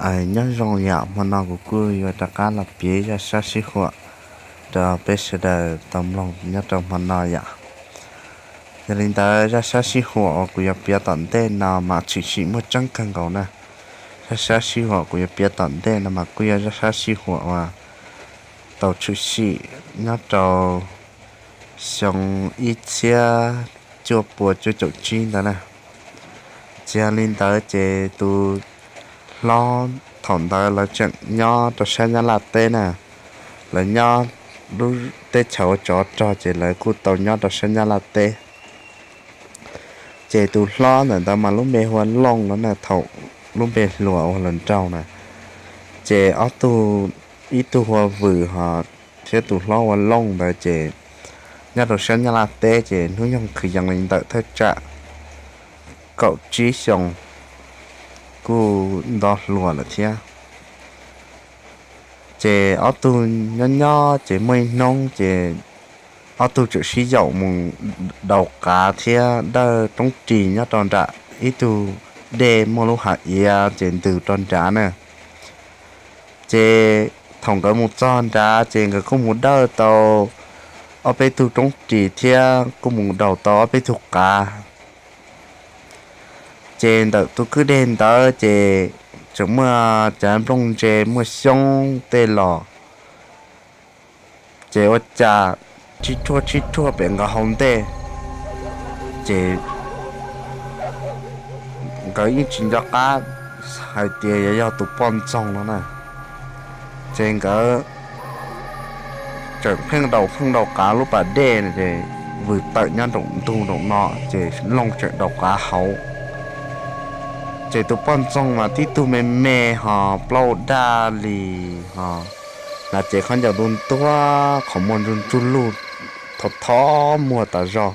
Nyob zoo yom, hmo no kuv kuj yuav rov qab los piav zaj sab sib huam rau peb sawv daws tau mloog nyob rau hmo no yom. Yog li ntawd zaj sab sib huam uas kuv yuav piav tom ntej no mas tshwm sim muaj tseeb kawg nkaus na. Zaj sab sib huam kuv yuav piav tom ntej no mas kuj yog zaj sab sib huam uas tau tshwm sim nyob rau xyoo ib txhiab cuaj pua cuaj caum tsib ntawd na. Tsis yog li ntawd ces tus hlob thaum ntawd lawv tseem nyob rau sab Nyab Laj teb na. Lawv nyob lub teb chaws ua tsov rog ces lawv kuj tau nyob rau sab Nyab Laj teb. Ces tus hlob ntawm ntawd mas lub npe hu ua Looj no na, thaum lub npe hluas ua hluas nraug na. Ces ob tug, ib tug hu ua Vwm ho thiab tus hlob ua Looj ntawd ces nyob rau sab Nyab Laj teb ces hnub nyoog kwv yees li ntawm thaj tsam kaum tsib xyoo, kuj nto hluas lawm thiab. Ces ob tug nyob nyob ces muaj ib hnub ces ob tug txawm sib yaum mus daus qav thiab dawj roob ris nyob rau nram ib tug dej muaj lub hav iav ces ntws rau nrad na. Ces thaum nkawd mus txog nrad ces nkawd kuj mus dawj tau ob peb tug roob ris thiab kuj mus daus tau ob peb tug qav. Ces ntawm tus kwj deg ntawd ces tseem muaj cov nplooj ntse muaj xyoob tej los, ces ua cas tsib rhuaj tsib rhuaj pem nkawd hauv ntej, ces nkawd yeej tsis nco qab hais tias yog, yog tus poj ntxoog no na. Ces nkawd tseem pheej daus pheej daus qav lub pas dej ces Vwm tawm nyob nraum ntug nraum no, ces Looj tseem daus qav hauv. Ces tus poj ntxoog mas tib tug me me ho plaub daj li ho, hnav cev khaub ncaws ntuag ntuag qhov muag ntsuj ntsuj lug, thov thov muag tas zog,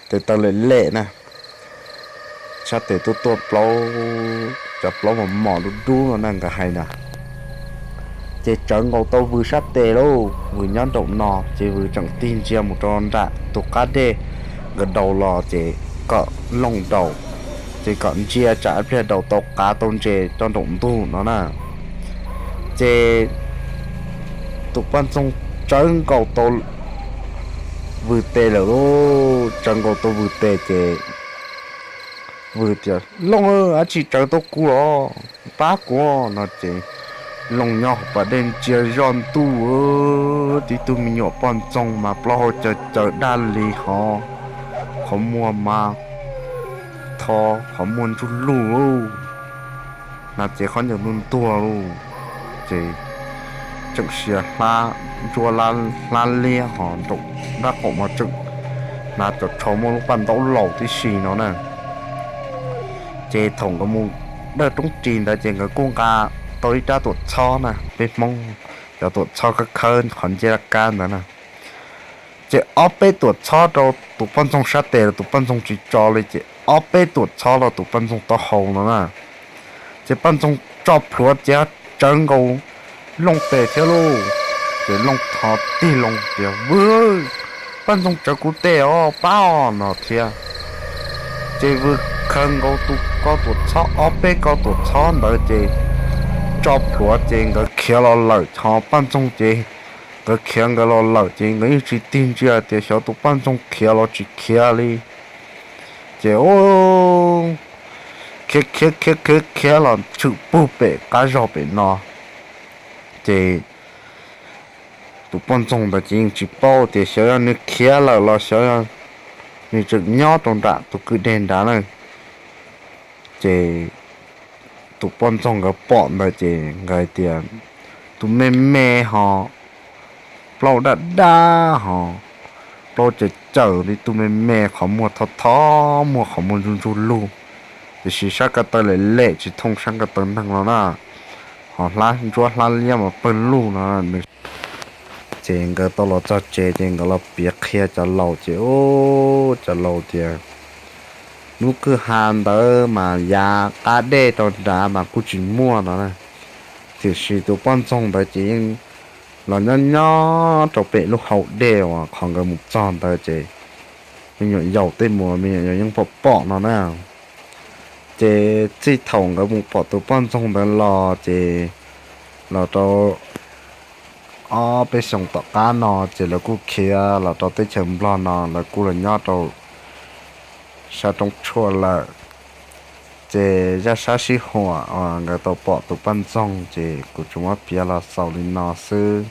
tes taw lem lem na. Sab tes tuaj tuaj plaub, cov plaub mos mos dub dub no na nkawd hais na. Ces tsawv nkaus tau Vwm sab tes lauj, Vwm nyob nraum no ces Vwm tseem tig ntsia mus rau nram tus qab dej nkawd daus los ces kom Looj daus, ces kom ntsia tsam ib pliag daus tau qav tau ntses rau nraum ntug no na. Ces tus poj ntxoog tsawv nkaus tau Vwm tes lawm lauj, tsawv nkaus tau Vwm tes ces Vwm tias, Looj, dab tsi tsawv tau kuv los pab kuv no ces Looj nyob hauv pas dej ntsia zoj ntuj, tib tug me nyuam poj ntxoog mas plaub hau caws caws daj li hov, qhov muag mas tho, qhov muag ntsuj lug, hnav cev khaub ncaws ntuag ntuag lauj, ces tseem sia ntsuab hlab liab ho nraum nrab qaum mas tseem hnav cov tsho muaj lub paj ntaub laus tib si no na. Ces thaum nkawd mus dawj roob ris ntawd ces nkawd kuj nqa tau ib rab tuam txhob na, peb Hmoob cov tuam txhob khawb khawb qhov nceb laj kab ntawd na. Ces ob peb tuam txhob rau tus poj ntxoog sab tes los tus poj ntxoog tsis tso li, ces ob peb tuam txhob rau tus poj ntxoog taub hau no na. Ces poj ntxoog tso plhuav ces tsawv nkaus Looj tes thiab lauj. Ces Looj thov tig loo tias, Vwm, poj ntxoog tsawv kuv tes os, pab os no thiab. Ces Vwm khaws nkaus tus ko tuam txhob, ob peb ko tuam txhob ntawd ces tso plhuav ces nkawd khiav los lawm, ho poj ntxoog ces nkawd khiav nkawd los lawm ces nkawd yeej tsis tig ntsia tias xyov tus poj ntxoog khiav los tsis khiav li. Ces khiav khiav khiav khiav khiav los tshwm pug pem qab zog pem no. Ces tus poj ntxoog ntawd ces yeej tsis paub tias xyov yog nws khiav lawm los xyov yog nws tseem nyob rau nram tus kwj deg nrad na. Ces tus poj ntxoog nkawd pom ntawd ces nkawd hais tias, Tus me me ho plaub daj daj ho plaub caws caws li, tus me me qhov muag tho tho muag, qhov muag ntsuj ntsuj lug, tiam sis sab ko taw lem lem tsis thooj sab ko taw neeg no na, ho ntsuab hlab liab mas pawg lug no. Ces nkawd tau los txog tsev ces nkawd los piav qhia cov laus ces, u, cov laus tias, Lub kwj ha ntawd mas yav qab dej rau nrad mas kuj tsis muaj no na, tiam sis tus poj ntxoog ntawd ces yeej los nyob nyob rau pem lub hau dej uas qhov nkawd mus txog ntawd ces me nyuam yaus tej mus los me nyuam yaus yeej pom pom no na. Ces txij thaum nkawd mus pom tus poj ntxoog ntawd los ces los rau ob peb xyoos tom qab no ces lawv kuj khiav los rau teb chaws Nplog no, lawv kuj los nyob rau sab roob tshuaj lawm. Ces zaj sab sib huam uas nkawd tau pom tus poj ntxoog ces kuv tsuas muab piav los xaus li no xwb.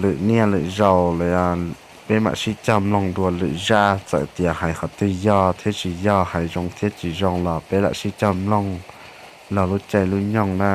Lwm niaj lwm zaus los peb mam sib cog mloog dua lwm zaj, txawm tias hais qhov twg yog thiab tsis yog, hais zoo thiab tsis zoo los peb lam sib cog mloog los lub caij lub nyoog na.